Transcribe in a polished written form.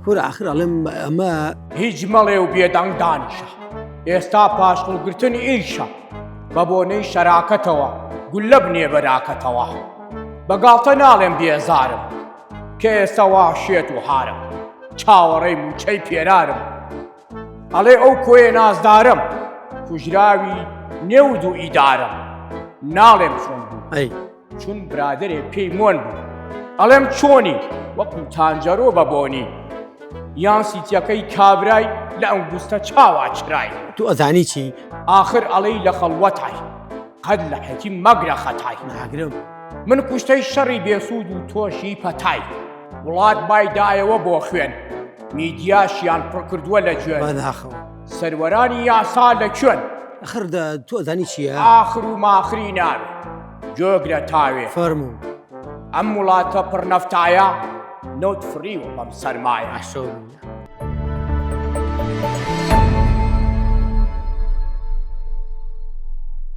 کورە ئاخر ئەڵێم ئەمە هیچ مەڵێ و بێدەنگ دانیشە ئێستا پاشقولگرتن ئیشە بە بۆنەی شەراکەتەوە گوللە بنێ بەراکەتەوە بە گاڵتە ناڵێم بێزارم کە ئێستا وا شێت و هارم چاوەڕێی موچەی پێرارم ئەڵێ ئەو کۆیە نازدارم کوژراوی نێو دوو ئیدارم ناڵێم چۆن بوو ئەی چون برادەرێ پێی مۆن بوو ئەڵێم چۆنی وەکو تانجەرۆ بە بۆنی یان سیتیەکەی کابرای لە ئەنگوستە چاوا چرای تو ئەزانی چی؟ ئاخر ئەڵێی لە خەڵوەتای قەت لە حەکیم مەگرە خەتای ناگرم. من کوشتەی شەڕی بێسوود و تۆشی پەتای وڵات بای دایەوە بۆ خوێن میدیاشیان پڕکردووە لە جوێن بەداخەوە. سەروەرانی یاسا لە کوێن؟ ئەخر دە تۆ ئەزانی چییە؟ ئاخر و ماخری ناوێ گوێگرە تاوێ. فەرموو. ئەم وڵاتە پڕ نەفتایە نەوت فڕیوە بەم سەرمایە. عەشەو باللە.